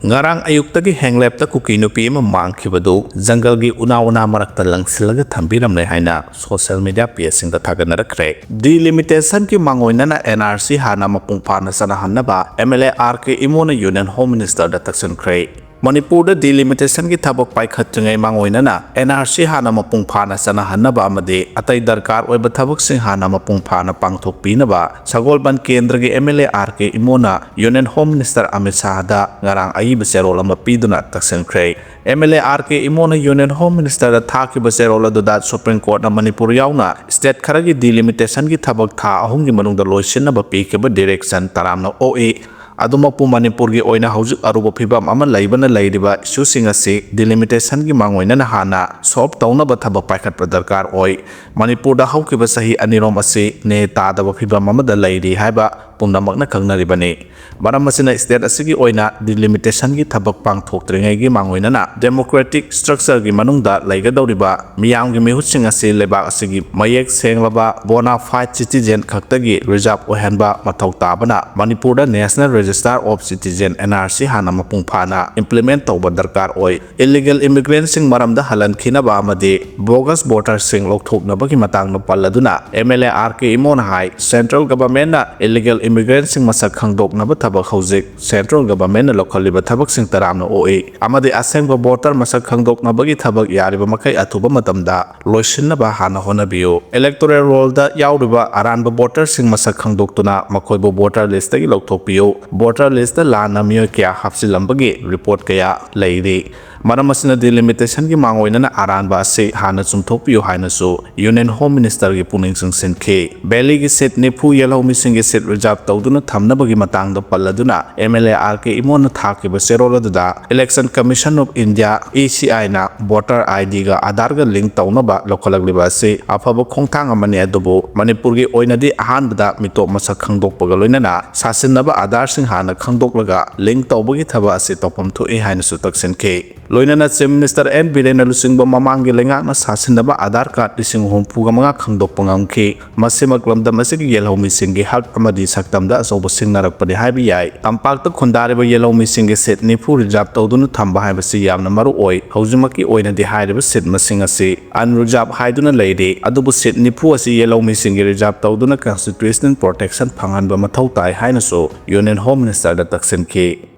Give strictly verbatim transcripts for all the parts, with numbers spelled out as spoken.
ꯉꯔꯥꯡ ꯑꯌꯨꯛꯇꯒꯤ ꯍꯦꯡꯂꯦꯞꯇ ꯀꯨꯀꯤ ꯅꯨꯄꯤ ꯑꯃ ꯃꯥꯡꯈꯤꯕꯗꯨ ꯖꯪꯒꯜꯒꯤ ꯎꯅꯥ ꯎꯅꯥ ꯃꯔꯛꯇ ꯂꯪꯁꯤꯜꯂꯒ ꯊꯝꯕꯤꯔꯝꯂꯦ ꯍꯥꯏꯅ ꯁꯣꯁꯤꯌꯦꯜ ꯃꯤꯗꯤꯌꯥ ꯄꯦꯖꯁꯤꯡꯗ ꯊꯥꯒꯠꯅꯔꯛꯈ꯭ꯔꯦ꯫ ꯗꯤꯂꯤꯃꯤꯇꯦꯁꯟꯒꯤ ꯃꯥꯡꯑꯣꯏꯅꯅ ꯑꯦꯟ ꯑꯥꯔ ꯁꯤ ꯍꯥꯟꯅ ꯃꯄꯨꯡ ꯐꯥꯅ ꯆꯠꯅꯍꯟꯅꯕ M L A R K Imo union home ꯃꯤꯅꯤꯁꯇꯔꯗ ꯇꯛꯁꯤꯟꯈ꯭ꯔꯦ꯫ ꯃꯅꯤꯄꯨꯔꯗ ꯗꯤꯂꯤꯃꯤꯇꯦꯁꯟꯒꯤ ꯊꯕꯛ ꯄꯥꯏꯈꯠꯇ꯭ꯔꯤꯉꯩ ꯃꯥꯡꯑꯣꯏꯅꯅ ꯑꯦꯟ ꯑꯥꯔ ꯁꯤ ꯍꯥꯟꯅ ꯃꯄꯨꯡ ꯐꯥꯅ ꯆꯠꯅꯍꯟꯅꯕ ꯑꯃꯗꯤ ꯑꯇꯩ ꯗꯔꯀꯥꯔ ꯑꯣꯏꯕ ꯊꯕꯛꯁꯤꯡ ꯍꯥꯟꯅ ꯃꯄꯨꯡ ꯐꯥꯅ ꯄꯥꯡꯊꯣꯛꯄꯤꯅꯕ ꯁꯒꯣꯜꯕꯟ ꯀꯦꯟꯗ꯭ꯔꯒꯤ M L A R K Imo union home minister Amit ꯁꯥꯍꯗ ꯉꯔꯥꯡ ꯑꯏꯕ ꯆꯦꯔꯣꯜ ꯑꯃ ꯄꯤꯗꯨꯅ ꯇꯛꯁꯤꯟꯈ꯭ꯔꯦ꯫ M L A R K Imo union home ꯃꯤꯅꯤꯁꯇꯔꯗ ꯊꯥꯈꯤꯕ ꯆꯦꯔꯣꯜ ꯑꯗꯨꯗ ꯁꯨꯄ꯭ꯔꯤꯝ ꯀꯣꯔꯠꯅ ꯃꯅꯤꯄꯨꯔ ꯌꯥꯎꯅ ꯁ꯭ꯇꯦꯠ ꯈꯔꯒꯤ ꯗꯤꯂꯤꯃꯤꯇꯦꯁꯟꯒꯤ ꯊꯕꯛ ꯊꯥ ꯑꯍꯨꯝꯒꯤ ꯃꯅꯨꯡꯗ ꯂꯣꯏꯁꯤꯟꯅꯕ ꯄꯤꯈꯤꯕ ꯗꯤꯔꯦꯛꯁꯟ ꯇꯔꯥꯝꯅ ꯑꯣꯛꯏ꯫ ꯑꯗꯨꯃꯛꯄꯨ ꯃꯅꯤꯄꯨꯔꯒꯤ ꯑꯣꯏꯅ ꯍꯧꯖꯤꯛ ꯑꯔꯨꯕ ꯐꯤꯕꯝ ꯑꯃ ꯂꯩꯕꯅ ꯂꯩꯔꯤꯕ ꯏꯁꯨꯁꯤꯡ ꯑꯁꯤ ꯗꯤꯂꯤꯃꯤꯇꯦꯁꯟꯒꯤ ꯃꯥꯡꯑꯣꯏꯅꯅ ꯍꯥꯟꯅ ꯁꯣꯜꯕ ꯇꯧꯅꯕ ꯊꯕꯛ ꯄꯥꯏꯈꯠꯄ ꯗꯔꯀꯥꯔ ꯑꯣꯏ꯫ ꯃꯅꯤꯄꯨꯔꯗ ꯍꯧꯈꯤꯕ ꯆꯍꯤ ꯑꯅꯤꯔꯣꯝ ꯑꯁꯤ ꯅꯦ ꯇꯥꯗꯕ ꯐꯤꯕꯝ ꯑꯃꯗ ꯂꯩꯔꯤ ꯍꯥꯏꯕ ꯄꯨꯝꯅꯃꯛꯅ ꯈꯪꯅꯔꯤꯕꯅꯤ꯫ ꯃꯔꯝ ꯑꯁꯤꯅ ꯁ꯭ꯇꯦꯠ ꯑꯁꯤꯒꯤ ꯑꯣꯏꯅ ꯗꯤꯂꯤꯃꯤꯇꯦꯁꯟꯒꯤ ꯊꯕꯛ ꯄꯥꯡꯊꯣꯛꯇ꯭ꯔꯤꯉꯩꯒꯤ ꯃꯥꯡꯑꯣꯏꯅꯅ ꯗꯦꯃꯣꯀ꯭ꯔꯦꯇꯤꯛ ꯁ꯭ꯇ꯭ꯔꯛꯆꯔꯒꯤ ꯃꯅꯨꯡꯗ ꯂꯩꯒꯗꯧꯔꯤꯕ ꯃꯤꯌꯥꯝꯒꯤ ꯃꯤꯍꯨꯠꯁꯤꯡ ꯑꯁꯤ ꯂꯩꯕꯥꯛ ꯑꯁꯤꯒꯤ ꯃꯌꯦꯛ ꯁꯦꯡꯂꯕ ꯕꯣꯅꯥ ꯐꯥꯏꯗ ꯁꯤꯇꯤꯖꯦꯟ ꯈꯛꯇꯒꯤ ꯔꯤꯖꯥꯔꯕ ꯑꯣꯏꯍꯟꯕ ꯃꯊꯧ ꯇꯥꯕꯅ ꯃꯅꯤꯄꯨꯔꯗ national register of citizen, N R C, ꯍꯥꯟꯅ ꯃꯄꯨꯡ ꯐꯥꯅ ꯏꯝꯄ꯭ꯂꯤꯃꯦꯟꯠ ꯇꯧꯕ ꯗꯔꯀꯥꯔ ꯑꯣꯏ꯫ ꯏꯜꯂꯤꯒꯦꯜ ꯏꯃꯤꯒ꯭ꯔꯦꯟꯠꯁꯤꯡ ꯃꯔꯝꯗ ꯍꯜꯍꯟꯈꯤꯅꯕ ꯑꯃꯗꯤ ꯕꯣꯒꯁ ꯚꯣꯇꯔꯁꯤꯡ ꯂꯧꯊꯣꯛꯅꯕꯒꯤ ꯃꯇꯥꯡꯗ ꯄꯜꯂꯗꯨꯅ M L A R K Imo ꯍꯥꯏ, ꯁꯦꯟꯇ꯭ꯔꯦꯜ ꯒꯚꯔꯟꯃꯦꯟꯠꯅ ꯏꯜꯂꯤꯒꯦꯜ ꯏꯃꯤꯒ꯭ꯔꯦꯟꯠꯁꯤꯡ ꯃꯁꯛ ꯈꯪꯗꯣꯛꯅꯕ ꯊꯕꯛ ꯍꯧꯖꯤꯛ ꯁꯦꯟꯇ꯭ꯔꯦꯜ ꯒꯚꯔꯟꯃꯦꯟꯠꯅ ꯂꯧꯈꯠꯂꯤꯕ ꯊꯕꯛꯁꯤꯡ ꯇꯔꯥꯝꯅ ꯑꯣꯛꯏ ꯑꯃꯗꯤ ꯑꯁꯦꯡꯕ ꯚꯣꯇꯔ ꯃꯁꯛ ꯈꯪꯗꯣꯛꯅꯕꯒꯤ ꯊꯕꯛ ꯌꯥꯔꯤꯕ ꯃꯈꯩ ꯑꯊꯨꯕ ꯃꯇꯝꯗ ꯂꯣꯏꯁꯤꯟꯅꯕ ꯍꯥꯟꯅ ꯍꯣꯠꯅꯕꯤꯌꯨ꯫ ꯏꯂꯦꯛꯇꯣꯔꯦꯜ ꯔꯣꯜꯗ ꯌꯥꯎꯔꯤꯕ ꯑꯔꯥꯟꯕ ꯚꯣꯇꯔꯁꯤꯡ ꯃꯁꯛ ꯈꯪꯗꯣꯛꯇꯨꯅ ꯃꯈꯣꯏꯕꯨ ꯚꯣꯇꯔ ꯂꯤꯁ꯭ꯠꯇꯒꯤ ꯂꯧꯊꯣꯛꯄꯤꯌꯨ꯫ ꯚꯣꯇꯔ ꯂꯤꯁ꯭ꯠꯇ ꯂꯥꯟꯅ ꯃꯤꯑꯣꯏ ꯀꯌꯥ ꯍꯥꯞꯆꯤꯜꯂꯝꯕꯒꯤ ꯔꯤꯄꯣꯔꯠ ꯀꯌꯥ ꯂꯩꯔꯤ꯫ ꯃꯔꯝ ꯑꯁꯤꯅ ꯗꯤꯂꯤꯃꯤꯇꯦꯁꯟꯒꯤ ꯃꯥꯡꯑꯣꯏꯅꯅ ꯑꯔꯥꯟꯕ ꯑꯁꯤ ꯍꯥꯟꯅ ꯆꯨꯝꯊꯣꯛꯄꯤꯌꯨ ꯍꯥꯏꯅꯁꯨ ꯌꯨꯅꯤꯌꯟ ꯍꯣꯝ ꯃꯤꯅꯤꯁꯇꯔꯒꯤ ꯄꯨꯛꯅꯤꯡ ꯆꯤꯡꯁꯤꯟꯈꯤ꯫ ꯚꯦꯂꯤꯒꯤ ꯁꯤꯠ ꯅꯤꯐꯨ ꯌꯦꯜꯍꯧꯃꯤꯁꯤꯡꯒꯤ ꯁꯤꯠ ꯔꯤꯖꯥꯔꯕ ꯇꯧꯗꯨꯅ ꯊꯝꯅꯕꯒꯤ ꯃꯇꯥꯡꯗ ꯄꯜꯂꯗꯨꯅ M L A R K ꯏꯃꯣꯅ ꯊꯥꯈꯤꯕ ꯆꯦꯔꯣꯜ ꯑꯗꯨꯗ Election Commission of India, E C I ꯅ ꯚꯣꯇꯔ ꯑꯥꯏ ꯗꯤꯒ ꯑꯥꯙꯥꯔꯒ ꯂꯤꯡꯛ ꯇꯧꯅꯕ ꯂꯧꯈꯠꯂꯛꯂꯤꯕ ꯑꯁꯤ ꯑꯐꯕ ꯈꯣꯡꯊꯥꯡ ꯑꯃꯅꯤ, ꯑꯗꯨꯕꯨ ꯃꯅꯤꯄꯨꯔꯒꯤ ꯑꯣꯏꯅꯗꯤ ꯑꯍꯥꯟꯕꯗ ꯃꯤꯇꯣꯞ ꯃꯁꯛ ꯈꯪꯗꯣꯛꯄꯒ ꯂꯣꯏꯅꯅ ꯁꯥꯁꯤꯟꯅꯕ ꯑꯥꯙꯥꯔꯁꯤꯡ ꯍꯥꯟꯅ ꯈꯪꯗꯣꯛꯂꯒ ꯂꯤꯡꯛ ꯇꯧꯕꯒꯤ ꯊꯕꯛ ꯑꯁꯤ ꯇꯧꯐꯝ ꯊꯣꯛꯏ ꯍꯥꯏꯅꯁꯨ ꯇꯛꯁꯤꯟꯈꯤ꯫ ꯂꯣꯏꯅꯅ Chief Minister N Biren ꯂꯨꯆꯤꯡꯕ ꯃꯃꯥꯡꯒꯤ ꯂꯩꯉꯥꯛꯅ ꯁꯥꯁꯤꯟꯅꯕ Aadhaar card ꯂꯤꯁꯤꯡ ꯍꯨꯝꯐꯨꯒ ꯃꯉꯥ ꯈꯪꯗꯣꯛꯄ ꯉꯝꯈꯤ꯫ ꯃꯁꯤꯃꯛ ꯂꯝꯗꯝ ꯑꯁꯤꯒꯤ ꯌꯦꯜꯍꯧꯃꯤꯁꯤꯡꯒꯤ ꯍꯛ ꯑꯃꯗꯤ ꯁꯛꯇꯝꯗ ꯑꯆꯧꯕ ꯁꯤꯡꯅꯔꯛꯄꯅꯤ ꯍꯥꯏꯕ ꯌꯥꯏ꯫ ꯇꯝꯄꯥꯛꯇ ꯈꯨꯟꯗꯥꯔꯤꯕ ꯌꯦꯜꯍꯧꯃꯤꯁꯤꯡꯒꯤ seat ꯅꯤꯐꯨ reserve ꯇꯧꯗꯨꯅ ꯊꯝꯕ ꯍꯥꯏꯕꯁꯤ ꯌꯥꯝꯅ ꯃꯔꯨ ꯑꯣꯏ꯫ ꯍꯧꯖꯤꯛꯃꯛꯀꯤ ꯑꯣꯏꯅꯗꯤ ꯍꯥꯏꯔꯤꯕ seat ꯃꯁꯤꯡ ꯑꯁꯤ unreserved ꯍꯥꯏꯗꯨꯅ ꯂꯩꯔꯤ, ꯑꯗꯨꯕꯨ seat ꯅꯤꯐꯨ ꯑꯁꯤ ꯌꯦꯜꯍꯧꯃꯤꯁꯤꯡꯒꯤ reserve ꯇꯧꯗꯨꯅ constitutional protection ꯐꯪꯍꯟꯕ ꯃꯊꯧ ꯇꯥꯏ ꯍꯥꯏꯅꯁꯨ Union Home Minister ꯗ ꯇꯛꯁꯤꯟꯈꯤ꯫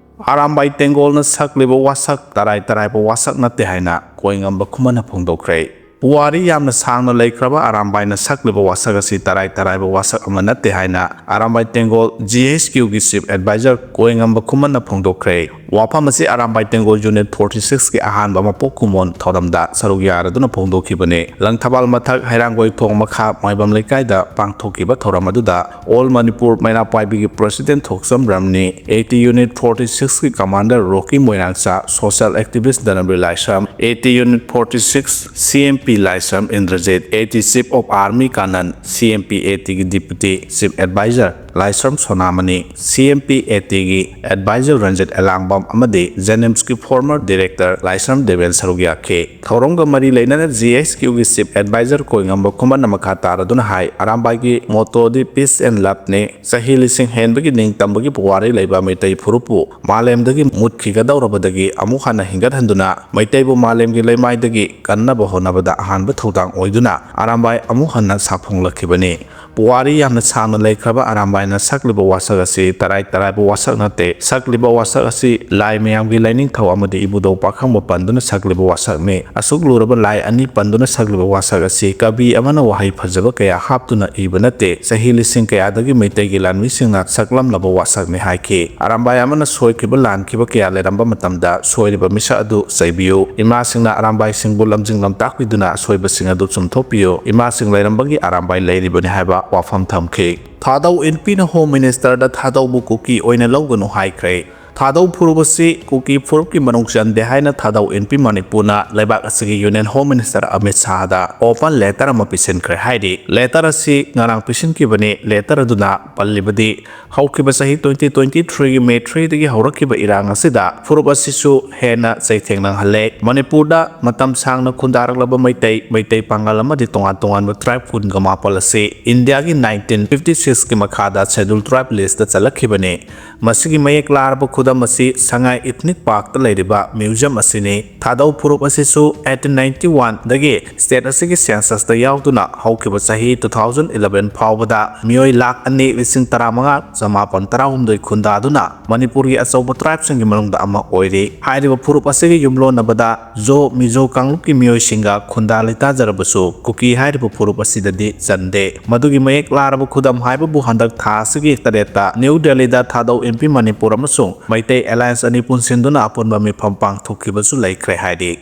ꯑꯔꯥꯝꯕꯥꯏ ꯇꯦꯡꯒꯣꯜꯅ ꯁꯛꯂꯤꯕ ꯋꯥꯁꯛ, ꯇꯔꯥꯏ ꯇꯔꯥꯏꯕ ꯋꯥꯁꯛ ꯅꯠꯇꯦ ꯍꯥꯏꯅ ꯀꯣꯏꯉꯝꯕ ꯈꯨꯃꯟꯅ ꯐꯣꯡꯗꯣꯛꯈ꯭ꯔꯦ꯫ ꯄꯨꯋꯥꯔꯤ ꯌꯥꯝꯅ ꯁꯥꯡꯅ ꯂꯩꯈ꯭ꯔꯕ ꯑꯔꯥꯝꯕꯥꯏꯅ ꯁꯛꯂꯤꯕ ꯋꯥꯁꯛ ꯑꯁꯤ ꯇꯔꯥꯏ ꯇꯔꯥꯏꯕ ꯋꯥꯁꯛ ꯑꯃ ꯅꯠꯇꯦ ꯍꯥꯏꯅ ꯑꯔꯥꯝꯕꯥꯏ ꯇꯦꯡꯒꯣꯜ G H Q ꯒꯤ Chief Advisor ꯀꯣꯏꯉꯝꯕ ꯈꯨꯃꯟꯅ ꯐꯣꯡꯗꯣꯛꯈ꯭ꯔꯦ꯫ ꯋꯥꯐꯝ ꯑꯁꯤ ꯑꯔꯥꯝꯕꯥꯏ ꯇꯦꯡꯒꯣꯜ Unit forty six ꯀꯤ ꯑꯍꯥꯟꯕ ꯃꯄꯣꯛ ꯀꯨꯝꯑꯣꯟ ꯊꯧꯔꯝꯗ ꯁꯔꯨꯛ ꯌꯥꯔꯗꯨꯅ ꯐꯣꯡꯗꯣꯛꯈꯤꯕꯅꯤ꯫ ꯂꯪꯊꯕꯥꯜ ꯃꯊꯛ ꯍꯩꯔꯥꯡꯒꯣꯏ ꯊꯣꯡ ꯃꯈꯥ ꯃꯥꯏꯕꯝ ꯂꯩꯀꯥꯏꯗ ꯄꯥꯡꯊꯣꯛꯈꯤꯕ ꯊꯧꯔꯝ ꯑꯗꯨꯗ All Manipur ꯃꯩꯔꯥ ꯄꯥꯏꯕꯤꯒꯤ President ꯊꯣꯛꯆꯝ ꯔꯝꯅꯤ, AT Unit forty six ꯀꯤ Commander ꯔꯣꯀꯤ ꯃꯣꯏꯔꯥꯡꯆꯥ, Social Activist ꯙꯅꯕꯤꯔ Laishram, AT Unit forty six CMP Laishram Indrajit, AT Chief of Army Kanan, CMP AT ꯒꯤ Deputy Chief Advisor Laishram ꯁꯣꯅꯥꯃꯅꯤ, CMP AT ꯒꯤ Advisor ꯔꯟꯖꯤꯠ ꯑꯦꯂꯥꯡꯕꯝ ꯑꯃꯗꯤ JNIMS ꯀꯤ former Director ꯂꯥꯏꯁ꯭ꯔꯝ ꯗꯦꯕꯦꯟ ꯁꯔꯨꯛ ꯌꯥꯈꯤ꯫ ꯊꯧꯔꯝꯒ ꯃꯔꯤ ꯂꯩꯅꯅ G H Q ꯒꯤ Chief Advisor ꯀꯣꯏꯉꯝꯕ ꯈꯨꯃꯟꯅ ꯃꯈꯥ ꯇꯥꯔꯗꯨꯅ ꯍꯥꯏ, ꯑꯔꯥꯝꯕꯥꯏꯒꯤ motto D Peace and Love ꯅꯤ꯫ ꯆꯍꯤ ꯂꯤꯁꯤꯡ ꯍꯦꯟꯕꯒꯤ ꯅꯤꯡꯇꯝꯕꯒꯤ ꯄꯨꯋꯥꯔꯤ ꯂꯩꯕ ꯃꯩꯇꯩ ꯐꯨꯔꯨꯞꯄꯨ ꯃꯥꯂꯦꯝꯗꯒꯤ ꯃꯨꯠꯈꯤꯒꯗꯧꯔꯕꯗꯒꯤ ꯑꯃꯨꯛ ꯍꯟꯅ ꯍꯤꯡꯒꯠꯍꯟꯗꯨꯅ ꯃꯩꯇꯩꯕꯨ ꯃꯥꯂꯦꯝꯒꯤ ꯂꯩꯃꯥꯏꯗꯒꯤ ꯀꯟꯅꯕ ꯍꯣꯠꯅꯕꯗ ꯑꯍꯥꯟꯕ ꯊꯧꯗꯥꯡ ꯑꯣꯏꯗꯨꯅ ꯑꯔꯥꯝꯕꯥꯏ ꯑꯃꯨꯛ ꯍꯟꯅ ꯁꯥꯐꯣꯡꯂꯛꯈꯤꯕꯅꯤ꯫ ꯄꯨꯋꯥꯔꯤ ꯌꯥꯝꯅ ꯁꯥꯡꯅ ꯂꯩꯈ꯭ꯔꯕ ꯑꯔꯥꯝꯕꯥꯏꯅ ꯁꯛꯂꯤꯕ ꯋꯥꯁꯛ ꯑꯁꯤ ꯇꯔꯥꯏ ꯇꯔꯥꯏꯕ ꯋꯥꯁꯛ ꯅꯠꯇꯦ꯫ ꯁꯛꯂꯤꯕ ꯋꯥꯁꯛ ꯑꯁꯤ ꯂꯥꯏ ꯃꯌꯥꯝꯒꯤ ꯂꯥꯏꯅꯤꯡꯊꯧ ꯑꯃꯗꯤ ꯏꯕꯨꯙꯧ ꯄꯥꯈꯪꯕ ꯄꯟꯗꯨꯅ ꯁꯛꯂꯤꯕ ꯋꯥꯁꯛꯅꯤ꯫ ꯑꯁꯨꯛ ꯂꯨꯔꯕ ꯂꯥꯏ ꯑꯅꯤ ꯄꯟꯗꯨꯅ ꯁꯛꯂꯤꯕ ꯋꯥꯁꯛ ꯑꯁꯤ ꯀꯕꯤ ꯑꯃꯅ ꯋꯥꯍꯩ ꯐꯖꯕ ꯀꯌꯥ ꯍꯥꯞꯇꯨꯅ ꯏꯕ ꯅꯠꯇꯦ꯫ ꯆꯍꯤ ꯂꯤꯁꯤꯡ ꯀꯌꯥꯗꯒꯤ ꯃꯩꯇꯩꯒꯤ ꯂꯥꯟꯃꯤꯁꯤꯡꯅ ꯁꯛꯂꯝꯂꯕ ꯋꯥꯁꯛꯅꯤ ꯍꯥꯏꯈꯤ꯫ ꯑꯔꯥꯝꯕꯥꯏ ꯑꯃꯅ ꯁꯣꯏꯈꯤꯕ ꯂꯥꯟꯈꯤꯕ ꯀꯌꯥ ꯂꯩꯔꯝꯕ ꯃꯇꯝꯗ ꯁꯣꯏꯔꯤꯕ ꯃꯤꯁꯛ ꯑꯗꯨ ꯆꯩꯕꯤꯌꯨ꯫ ꯏꯃꯥꯁꯤꯡꯅ ꯑꯔꯥꯝꯕꯥꯏꯁꯤꯡꯕꯨ ꯂꯝꯖꯤꯡ ꯂꯝꯇꯥꯛꯄꯤꯗꯨꯅ ꯑꯁꯣꯏꯕꯁꯤꯡ ꯑꯗꯨ ꯆꯨꯝꯊꯣꯛꯄꯤꯌꯨ꯫ ꯏꯃꯥꯁꯤꯡ ꯂꯩꯔꯝꯕꯒꯤ ꯑꯔꯥꯝꯕꯥꯏ ꯂꯩꯔꯤꯕꯅꯤ ꯍꯥꯏꯕ ꯋꯥꯐꯝ ꯊꯝꯈꯤ꯫ ꯊꯥꯗꯧ ꯏꯟꯄꯤꯅ Home Minister ꯗ ꯊꯥꯗꯧꯕꯨ ꯀꯨꯀꯤ ꯑꯣꯏꯅ ꯂꯧꯒꯅꯨ ꯍꯥꯏꯈ꯭ꯔꯦ꯫ ꯊꯥꯗꯧ ꯐꯨꯔꯨꯞ ꯑꯁꯤ ꯀꯨꯀꯤ ꯐꯨꯔꯨꯞꯀꯤ ꯃꯅꯨꯡ ꯆꯟꯗꯦ ꯍꯥꯏꯅ ꯊꯥꯗꯧ ꯑꯦꯟ ꯄꯤ ꯃꯅꯤꯄꯨꯔꯅ ꯂꯩꯕꯥꯛ ꯑꯁꯤꯒꯤ Union Home Minister Amit ꯁꯥꯍꯗ open letter ꯑꯃ ꯄꯤꯁꯤꯟꯈ꯭ꯔꯦ꯫ ꯍꯥꯏꯔꯤ letter ꯑꯁꯤ ꯉꯔꯥꯡ ꯄꯤꯁꯤꯟꯈꯤꯕꯅꯤ꯫ Letter ꯑꯗꯨꯅ ꯄꯜꯂꯤꯕꯗꯤ, ꯍꯧꯈꯤꯕ ꯆꯍꯤ twenty twenty-threeꯒꯤ May threeꯗꯒꯤ ꯍꯧꯔꯛꯈꯤꯕ ꯏꯔꯥꯡ ꯑꯁꯤꯗ ꯐꯨꯔꯨꯞ ꯑꯁꯤꯁꯨ ꯍꯦꯟꯅ ꯆꯩꯊꯦꯡ ꯅꯪꯍꯜꯂꯦ꯫ ꯃꯅꯤꯄꯨꯔꯗ ꯃꯇꯝ ꯁꯥꯡꯅ ꯈꯨꯟꯗꯥꯔꯛꯂꯕ ꯃꯩꯇꯩ, ꯃꯩꯇꯩ ꯄꯥꯉꯜ ꯑꯃꯗꯤ ꯇꯣꯉꯥꯟ ꯇꯣꯉꯥꯟꯕ tribe ꯀꯨꯟꯒ ꯃꯥꯄꯜ ꯑꯁꯤ ꯏꯟꯗꯤꯌꯥꯒꯤ nineteen fifty-sixꯀꯤ ꯃꯈꯥꯗ Scheduled Tribe listꯇ ꯆꯜꯂꯛꯈꯤꯕꯅꯤ꯫ ꯃꯁꯤꯒꯤ ꯃꯌꯦꯛ ꯂꯥꯔꯕ ꯈꯨꯗꯝ ꯑꯁꯤ ꯁꯉꯥꯏ Ethnic Parkꯇ ꯂꯩꯔꯤꯕ museum ꯑꯁꯤꯅꯤ꯫ ꯊꯥꯗꯧ ꯐꯨꯔꯨꯞ ꯑꯁꯤꯁꯨ eighteen ninety-oneꯗꯒꯤ state ꯑꯁꯤꯒꯤ censusꯇ ꯌꯥꯎꯗꯨꯅ ꯍꯧꯈꯤꯕ ꯆꯍꯤ two thousand eleven ꯐꯥꯎꯕꯗ ꯃꯤꯑꯣꯏ ꯂꯥꯈ ꯑꯅꯤ ꯂꯤꯁꯤꯡ ꯇꯔꯥꯃꯉꯥ ꯆꯃꯥꯄꯜ ꯇꯔꯥꯍꯨꯝꯗꯣꯏ ꯈꯨꯟꯗꯥꯗꯨꯅ ꯃꯅꯤꯄꯨꯔꯒꯤ ꯑꯆꯧꯕ tribeꯁꯤꯡꯒꯤ ꯃꯅꯨꯡꯗ ꯑꯃ ꯑꯣꯏꯔꯤ꯫ ꯍꯥꯏꯔꯤꯕ ꯐꯨꯔꯨꯞ ꯑꯁꯤꯒ ꯌꯨꯝꯂꯣꯟꯅꯕꯗ ꯖꯣ, ꯃꯤꯖꯣ ꯀꯥꯡꯂꯨꯞꯀꯤ ꯃꯤꯑꯣꯏꯁꯤꯡꯒ ꯈꯨꯟꯗꯥ ꯂꯩꯇꯥꯖꯔꯕꯁꯨ ꯀꯨꯀꯤ ꯍꯥꯏꯔꯤꯕ ꯐꯨꯔꯨꯞ ꯑꯁꯤꯗꯗꯤ ꯆꯟꯗꯦ꯫ ꯃꯗꯨꯒꯤ ꯃꯌꯦꯛ ꯂꯥꯔꯕ ꯈꯨꯗꯝ ꯍꯥꯏꯕꯕꯨ ꯍꯟꯗꯛ ꯊꯥ ꯑꯁꯤꯒꯤ ꯇꯔꯦꯠꯇ ꯅ꯭ꯌꯨ ꯗꯦꯜꯂꯤꯗ ꯊꯥꯗꯧ ꯑꯦꯟ ꯄꯤ ꯃꯅꯤꯄꯨꯔ ꯑꯃꯁꯨꯡ ꯃꯩꯇꯩ Alliance ꯑꯅꯤ ꯄꯨꯟꯁꯤꯟꯗꯨꯅ ꯑꯄꯨꯟꯕ ꯃꯤꯐꯝ ꯄꯥꯡꯊꯣꯛꯈꯤꯕꯁꯨ ꯂꯩꯈ꯭ꯔꯦ ꯍꯥꯏꯔꯤ꯫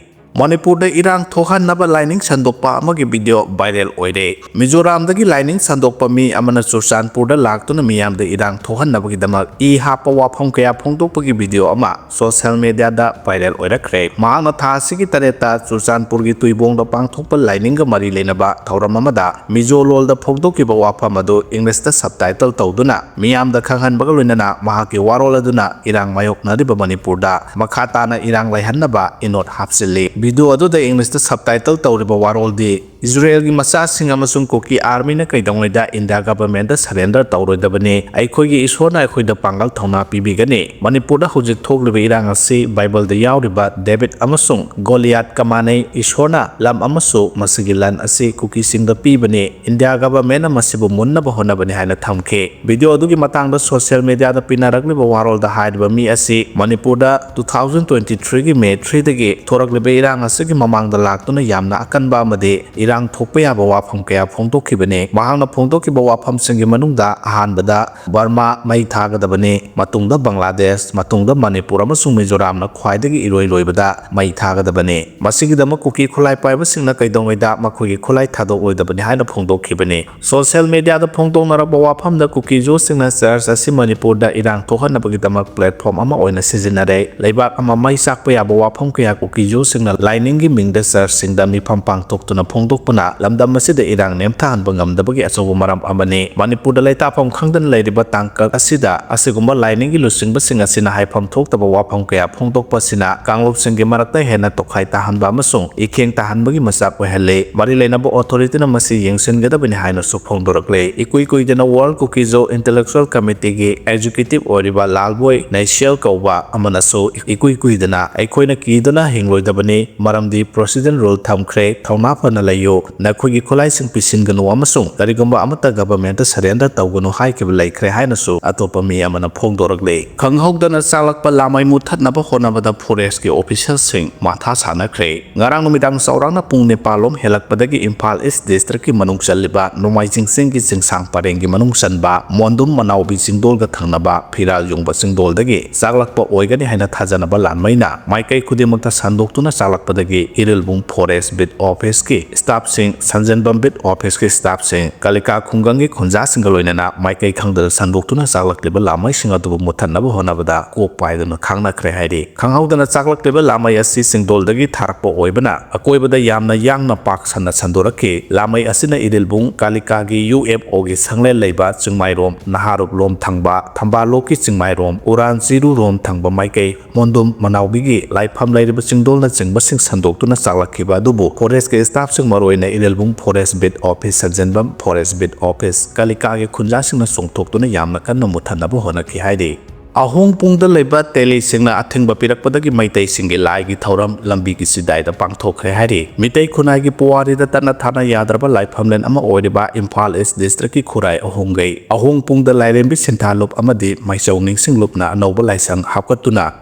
ꯃꯅꯤꯄꯨꯔꯗ ꯏꯔꯥꯡ ꯊꯣꯛꯍꯟꯅꯕ ꯂꯥꯏꯅꯤꯡ ꯁꯟꯗꯣꯛꯄ ꯑꯃꯒꯤ video viral ꯑꯣꯏꯔꯦ꯫ ꯃꯤꯖꯣꯔꯥꯝꯗꯒꯤ ꯂꯥꯏꯅꯤꯡ ꯁꯟꯗꯣꯛꯄ ꯃꯤ ꯑꯃꯅ ꯆꯨꯔꯆꯥꯟꯄꯨꯔꯗ ꯂꯥꯛꯇꯨꯅ ꯃꯤꯌꯥꯝꯗ ꯏꯔꯥꯡ ꯊꯣꯛꯍꯟꯅꯕꯒꯤꯗꯃꯛ ꯏ ꯍꯥꯞꯄ ꯋꯥꯐꯝ ꯀꯌꯥ ꯐꯣꯡꯗꯣꯛꯄꯒꯤ video ꯑꯃ social mediaꯗ viral ꯑꯣꯏꯔꯛꯈ꯭ꯔꯦ꯫ ꯃꯍꯥꯛꯅ ꯊꯥ ꯑꯁꯤꯒꯤ ꯇꯔꯦꯠꯇ ꯆꯨꯔꯆꯥꯟꯄꯨꯔꯒꯤ ꯇꯨꯏꯕꯣꯡꯗ ꯄꯥꯡꯊꯣꯛꯄ ꯂꯥꯏꯅꯤꯡꯒ ꯃꯔꯤ ꯂꯩꯅꯕ ꯊꯧꯔꯝ ꯑꯃꯗ ꯃꯤꯖꯣ ꯂꯣꯜꯗ ꯐꯣꯡꯗꯣꯛꯈꯤꯕ ꯋꯥꯐꯝ ꯑꯗꯨ Englishꯇ subtitle ꯇꯧꯗꯨꯅ ꯃꯤꯌꯥꯝꯗ ꯈꯪꯍꯟꯕꯒ ꯂꯣꯏꯅꯅ ꯃꯍꯥꯛꯀꯤ ꯋꯥꯔꯣꯜ ꯑꯗꯨꯅ ꯏꯔꯥꯡ ꯃꯥꯌꯣꯛꯅꯔꯤꯕ ꯃꯅꯤꯄꯨꯔꯗ ꯃꯈꯥ ꯇꯥꯅ ꯏꯔꯥꯡ ꯂꯩꯍꯟꯅꯕ ꯏꯅꯣꯠ ꯍꯥꯞꯆꯤꯜꯂꯤ꯫ Video ꯑꯗꯨꯗ Englishꯇ subtitle ꯇꯧꯔꯤꯕ ꯋꯥꯔꯣꯜꯗꯤ, "ꯏꯖꯔꯦꯜꯒꯤ ꯃꯆꯥꯁꯤꯡ ꯑꯃꯁꯨꯡ ꯀꯨꯀꯤ ꯑꯥꯔꯃꯤꯅ ꯀꯩꯗꯧꯉꯩꯗ ꯏꯟꯗꯤꯌꯥ governmentꯇ surrender ꯇꯧꯔꯣꯏꯗꯕꯅꯤ꯫ ꯑꯩꯈꯣꯏꯒꯤ ꯏꯁꯣꯔꯅ ꯑꯩꯈꯣꯏꯗ ꯄꯥꯡꯒꯜ ꯊꯧꯅꯥ ꯄꯤꯕꯤꯒꯅꯤ꯫ ꯃꯅꯤꯄꯨꯔꯗ ꯍꯧꯖꯤꯛ ꯊꯣꯛꯂꯤꯕ ꯏꯔꯥꯡ ꯑꯁꯤ ꯕꯥꯏꯕꯜꯗ ꯌꯥꯎꯔꯤꯕ ꯗꯦꯕꯤꯠ ꯑꯃꯁꯨꯡ ꯒꯣꯂꯤꯌꯥꯠꯀ ꯃꯥꯟꯅꯩ꯫ ꯏꯁꯣꯔꯅ ꯂꯝ ꯑꯃꯁꯨ ꯃꯁꯤꯒꯤ ꯂꯟ ꯑꯁꯤ ꯀꯨꯀꯤꯁꯤꯡꯗ ꯄꯤꯕꯅꯤ꯫ ꯏꯟꯗꯤꯌꯥ governmentꯅ ꯃꯁꯤꯕꯨ ꯃꯨꯟꯅꯕ ꯍꯣꯠꯅꯕꯅꯤ" ꯍꯥꯏꯅ ꯊꯝꯈꯤ꯫ Video ꯑꯗꯨꯒꯤ ꯃꯇꯥꯡꯗ social mediaꯗ ꯄꯤꯅꯔꯛꯂꯤꯕ ꯋꯥꯔꯣꯜꯗ ꯍꯥꯏꯔꯤꯕ ꯃꯤ ꯑꯁꯤ ꯃꯅꯤꯄꯨꯔꯗ two thousand twenty-threeꯒꯤ May threeꯗꯒꯤ ꯊꯣꯔꯛꯂꯤꯕ ꯏꯔꯥꯡ ꯑꯁꯤꯒꯤ ꯃꯃꯥꯡꯗ ꯂꯥꯛꯇꯨꯅ ꯌꯥꯝꯅ ꯑꯀꯟꯕ ꯑꯃꯗꯤ ꯏꯔꯥꯡ ꯊꯣꯛꯄ ꯌꯥꯕ ꯋꯥꯐꯝ ꯀꯌꯥ ꯐꯣꯡꯗꯣꯛꯈꯤꯕꯅꯤ꯫ ꯃꯍꯥꯛꯅ ꯐꯣꯡꯗꯣꯛꯈꯤꯕ ꯋꯥꯐꯝꯁꯤꯡꯒꯤ ꯃꯅꯨꯡꯗ ꯑꯍꯥꯟꯕꯗ ꯕꯔꯃꯥ ꯃꯩ ꯊꯥꯒꯗꯕꯅꯤ, ꯃꯇꯨꯡꯗ ꯕꯪꯒ꯭ꯂꯥꯗꯦꯁ, ꯃꯇꯨꯡꯗ ꯃꯅꯤꯄꯨꯔ ꯑꯃꯁꯨꯡ ꯃꯤꯖꯣꯔꯥꯝꯅ ꯈ꯭ꯋꯥꯏꯗꯒꯤ ꯏꯔꯣꯏ ꯂꯣꯏꯕꯗ ꯃꯩ ꯊꯥꯒꯗꯕꯅꯤ꯫ ꯃꯁꯤꯒꯤꯗꯃꯛ ꯀꯨꯀꯤ ꯈꯨꯠꯂꯥꯏ ꯄꯥꯏꯕꯁꯤꯡꯅ ꯀꯩꯗꯧꯉꯩꯗ ꯃꯈꯣꯏꯒꯤ ꯈꯨꯠꯂꯥꯏ ꯊꯥꯗꯣꯛꯂꯣꯏꯗꯕꯅꯤ ꯍꯥꯏꯅ ꯐꯣꯡꯗꯣꯛꯈꯤꯕꯅꯤ꯫ ꯁꯣꯁꯤꯌꯦꯜ ꯃꯤꯗꯤꯌꯥꯗ ꯐꯣꯡꯗꯣꯛꯅꯔꯛꯄ ꯋꯥꯐꯝꯗ ꯀꯨꯀꯤꯖꯣꯁꯤꯡꯅ ꯆꯔꯆ ꯑꯁꯤ ꯃꯅꯤꯄꯨꯔꯗ ꯏꯔꯥꯡ ꯊꯣꯛꯍꯟꯅꯕꯒꯤꯗꯃꯛ ꯄ꯭ꯂꯦꯠꯐꯣꯝ ꯑꯃ ꯑꯣꯏꯅ ꯁꯤꯖꯤꯟꯅꯔꯦ꯫ ꯂꯩꯕꯥꯛ ꯑꯃ ꯃꯩ ꯆꯥꯛꯄ ꯌꯥꯕ ꯋꯥꯐꯝ ꯀꯌꯥ ꯀꯨꯀꯤꯖꯣꯁꯤꯡꯅ ꯂꯥꯏꯅꯤꯡꯒꯤ ꯃꯤꯡꯗ ꯆꯔꯆꯁꯤꯡꯗ ꯃꯤꯐꯝ ꯄꯥꯡꯊꯣꯛꯇꯨꯅ ꯐꯣꯡꯗꯣꯛꯄꯅ ꯂꯝꯗꯝ ꯑꯁꯤꯗ ꯏꯔꯥꯡ ꯅꯦꯝꯊꯍꯟꯕ ꯉꯝꯗꯕꯒꯤ ꯑꯆꯧꯕ ꯃꯔꯝ ꯑꯃꯅꯤ꯫ ꯃꯅꯤꯄꯨꯔꯗ ꯂꯩꯇꯥꯐꯝ ꯈꯪꯗꯅ ꯂꯩꯔꯤꯕ ꯇꯥꯡꯀꯛ ꯑꯁꯤꯗ ꯑꯁꯤꯒꯨꯝꯕ ꯂꯥꯏꯅꯤꯡꯒꯤ ꯂꯨꯆꯤꯡꯕꯁꯤꯡ ꯑꯁꯤꯅ ꯍꯥꯏꯐꯝ ꯊꯣꯛꯇꯕ ꯋꯥꯐꯝ ꯀꯌꯥ ꯐꯣꯡꯗꯣꯛꯄ ꯑꯁꯤꯅ ꯀꯥꯡꯂꯨꯞꯁꯤꯡꯒꯤ ꯃꯔꯛꯇ ꯍꯦꯟꯅ ꯇꯣꯈꯥꯏ ꯇꯥꯍꯟꯕ ꯑꯃꯁꯨꯡ ꯏꯈꯦꯡ ꯇꯥꯍꯟꯕꯒꯤ ꯃꯆꯥꯛ ꯑꯣꯏꯍꯜꯂꯤ꯫ ꯃꯔꯤ ꯂꯩꯅꯕ ꯑꯣꯊꯣꯔꯤꯇꯤꯅ ꯃꯁꯤ ꯌꯦꯡꯁꯤꯟꯒꯗꯕꯅꯤ ꯍꯥꯏꯅꯁꯨ ꯐꯣꯡꯗꯣꯔꯛꯂꯤ꯫ ꯏꯀꯨꯏ ꯀꯨꯏꯗꯅ ꯋꯥꯔꯜ ꯀꯨꯀꯤꯖꯣ ꯏꯟꯇꯦꯂꯦꯛꯆꯨꯋꯦꯜ ꯀꯃꯤꯇꯤꯒꯤ ꯑꯦꯛꯖꯤꯀ꯭ꯌꯨꯇꯤꯚ ꯑꯣꯏꯔꯤꯕ ꯂꯥꯜꯕꯣꯏ ꯅꯩꯁꯤꯌꯦꯜ ꯀꯧꯕ ꯑꯃꯅꯁꯨ ꯏꯀꯨꯏ ꯀꯨꯏꯗꯅ ꯑꯩꯈꯣꯏꯅ ꯀꯤꯗꯨꯅ ꯍꯤꯡꯂꯣꯏꯗꯕꯅꯤ, ꯃꯔꯝꯗꯤ ꯄ꯭ꯔꯣꯁꯤꯗꯦꯟ ꯔꯨꯜ ꯊꯝꯈ꯭ꯔꯦ, ꯊꯧꯅꯥ ꯐꯅ ꯂꯩꯌꯨ, ꯅꯈꯣꯏꯒꯤ ꯈꯨꯠꯂꯥꯏꯁꯤꯡ ꯄꯤꯁꯤꯟꯒꯅꯨ ꯑꯃꯁꯨꯡ ꯀꯔꯤꯒꯨꯝꯕ ꯑꯃꯠꯇ ꯒꯚꯔꯟꯃꯦꯟꯠꯇ ꯁꯔꯦꯟꯗꯔ ꯇꯧꯒꯅꯨ ꯍꯥꯏꯈꯤꯕ ꯂꯩꯈ꯭ꯔꯦ ꯍꯥꯏꯅꯁꯨ ꯑꯇꯣꯞꯄ ꯃꯤ ꯑꯃꯅ ꯐꯣꯡꯗꯣꯔꯛꯂꯤ꯫ ꯈꯪꯍꯧꯗꯅ ꯆꯥꯛꯂꯛꯄ ꯂꯥꯃꯩ ꯃꯨꯠꯊꯠꯅꯕ ꯍꯣꯠꯅꯕꯗ ꯐꯣꯔꯦꯁ꯭ꯠꯀꯤ ꯑꯣꯐꯤꯁꯤꯌꯦꯜꯁꯤꯡ ꯃꯊꯥ ꯁꯥꯅꯈ꯭ꯔꯦ꯫ ꯉꯔꯥꯡ ꯅꯨꯃꯤꯗꯥꯡ ꯆꯥꯎꯔꯥꯛꯅ ꯄꯨꯡ ꯅꯤꯄꯥꯜ ꯂꯣꯝ ꯍꯦꯜꯂꯛꯄꯗꯒꯤ ꯏꯝꯐꯥꯜ ꯏꯁ꯭ꯠ ꯗꯤꯁꯇ꯭ꯔꯤꯛꯀꯤ ꯃꯅꯨꯡ ꯆꯜꯂꯤꯕ ꯅꯣꯡꯃꯥꯏꯖꯤꯡ ꯆꯤꯡꯒꯤ ꯆꯤꯡꯁꯥꯡ ꯄꯔꯦꯡꯒꯤ ꯃꯅꯨꯡ ꯆꯟꯕ ꯃꯣꯟꯗꯨꯝ ꯃꯅꯥꯎꯕꯤ ꯆꯤꯡꯗꯣꯜꯒ ꯊꯪꯅꯕ ꯐꯤꯔꯥꯜ ꯌꯨꯡꯕ ꯆꯤꯡꯗꯣꯜꯗꯒꯤ ꯆꯥꯛꯂꯛꯄ ꯑꯣꯏꯒꯅꯤ ꯍꯥꯏꯅ ꯊꯥꯖꯅꯕ ꯂꯥꯟꯃꯩꯅ ꯃꯥꯏꯀꯩ ꯈꯨꯗꯤꯡꯃꯛꯇ ꯁꯟꯗꯣꯛꯇꯨꯅ ꯆꯥꯛꯂꯛꯄꯗꯒꯤ ꯏꯔꯤꯜꯕꯨꯡ ꯐꯣꯔꯦꯁ꯭ꯠ ꯕꯤꯠ ꯑꯣꯐꯤꯁꯀꯤ ꯁ꯭ꯇꯥꯐꯁꯤꯡ, ꯁꯟꯖꯦꯟꯕꯝ ꯕꯤꯠ ꯑꯣꯐꯤꯁꯀꯤ ꯁ꯭ꯇꯥꯐꯁꯤꯡ, ꯀꯥꯂꯤꯀꯥ ꯈꯨꯡꯒꯪꯒꯤ ꯈꯨꯟꯖꯥꯁꯤꯡꯒ ꯂꯣꯏꯅꯅ ꯃꯥꯏꯀꯩ ꯈꯪꯗꯅ ꯁꯟꯗꯣꯛꯇꯨꯅ ꯆꯥꯛꯂꯛꯂꯤꯕ ꯂꯥꯟꯃꯩꯁꯤꯡ ꯑꯗꯨꯕꯨ ꯃꯨꯠꯊꯠꯅꯕ ꯍꯣꯠꯅꯕꯗ ꯀꯣꯛ ꯄꯥꯏꯗꯨꯅ ꯈꯥꯡꯅꯈ꯭ꯔꯦ ꯍꯥꯏꯔꯤ꯫ ꯈꯪꯍꯧꯗꯅ ꯆꯥꯛꯂꯛꯂꯤꯕ ꯂꯥꯃꯩ ꯑꯁꯤ ꯆꯤꯡꯗꯣꯜꯗꯒꯤ ꯊꯥꯔꯛꯄ ꯑꯣꯏꯕꯅ ꯑꯀꯣꯏꯕꯗ ꯌꯥꯝꯅ ꯌꯥꯡꯅ ꯄꯥꯛ ꯁꯟꯅ ꯁꯟꯗꯣꯔꯛꯈꯤ꯫ ꯂꯥꯃꯩ ꯑꯁꯤꯅ ꯏꯔꯤꯜꯕꯨꯡ ꯀꯥꯂꯤꯀꯥꯒꯤ ꯌꯨ ꯑꯦꯐ ꯑꯣꯒꯤ ꯁꯪꯂꯦꯟ ꯂꯩꯕ ꯆꯤꯡꯃꯥꯏꯔꯣꯝ, ꯅꯍꯥꯔꯨꯞꯂꯣꯝ ꯊꯪꯕ, ꯊꯝꯕꯥꯜꯂꯣꯛꯀꯤ ꯆꯤꯡꯃꯥꯏꯔꯣꯝ, ꯎꯔꯥꯟ ꯆꯤꯔꯨꯔꯣꯝ ꯊꯪꯕ ꯃꯥꯏꯀꯩ, ꯃꯣꯟꯗꯨꯝ ꯃꯅꯥꯎꯕꯤꯒꯤ ꯂꯥꯏꯐꯝ ꯂꯩꯔꯤꯕ ꯆꯤꯡꯗꯣꯜꯅꯆꯤꯡꯕꯁꯤꯡ ꯁꯟꯗꯣꯛꯇꯨꯅ ꯆꯥꯛꯂꯛꯈꯤꯕ ꯑꯗꯨꯕꯨ ꯐꯣꯔꯦꯁ꯭ꯠꯀꯤ ꯁ꯭ꯇꯥꯐꯁꯤꯡ, ꯃꯔꯨꯑꯣꯏꯅ ꯏꯔꯦꯜꯕꯨꯡ ꯐꯣꯔꯦꯁ꯭ꯠ ꯕꯤꯠ ꯑꯣꯐꯤꯁ, ꯁꯟꯖꯦꯟꯕꯝ ꯐꯣꯔꯦꯁ꯭ꯠ ꯕꯤꯠ ꯑꯣꯐꯤꯁ, ꯀꯥꯂꯤꯀꯥꯒꯤ ꯈꯨꯟꯖꯥꯁꯤꯡꯅ ꯆꯣꯡꯊꯣꯛꯇꯨꯅ ꯌꯥꯝꯅ ꯀꯟꯅ ꯃꯨꯠꯊꯠꯅꯕ ꯍꯣꯠꯅꯈꯤ ꯍꯥꯏꯔꯤ꯫ ꯑꯍꯣꯡꯄꯨꯡꯗ ꯂꯩꯕ ꯇꯦꯂꯤꯁꯤꯡꯅ ꯑꯊꯤꯡꯕ ꯄꯤꯔꯛꯄꯗꯒꯤ ꯃꯩꯇꯩꯁꯤꯡꯒꯤ ꯂꯥꯏꯒꯤ ꯊꯧꯔꯝ ꯂꯝꯕꯤꯒꯤ ꯆꯤꯗꯥꯏꯗ ꯄꯥꯡꯊꯣꯛꯈ꯭ꯔꯦ ꯍꯥꯏꯔꯤ꯫ ꯃꯤꯇꯩ ꯈꯨꯟꯅꯥꯏꯒꯤ ꯄꯨꯋꯥꯔꯤꯗ ꯇꯠꯅ ꯊꯥꯅ ꯌꯥꯗ꯭ꯔꯕ ꯂꯥꯏꯐꯝꯂꯦꯟ ꯑꯃ ꯑꯣꯏꯔꯤꯕ ꯏꯝꯐꯥꯜ ꯏꯁ ꯗꯤꯁꯇ꯭ꯔꯤꯛꯀꯤ ꯈꯨꯔꯥꯏ ꯑꯍꯣꯡꯒꯩ ꯑꯍꯣꯡꯄꯨꯡꯗ ꯂꯥꯏꯔꯦꯝꯕꯤ ꯁꯤꯟꯊꯥꯂꯨꯞ ꯑꯃꯗꯤ ꯃꯥꯏꯆꯧ ꯅꯤꯡꯁꯤꯡꯂꯨꯞꯅ ꯑꯅꯧꯕ ꯂꯥꯏꯁꯪ ꯍꯥꯞꯀꯠꯇꯨꯅ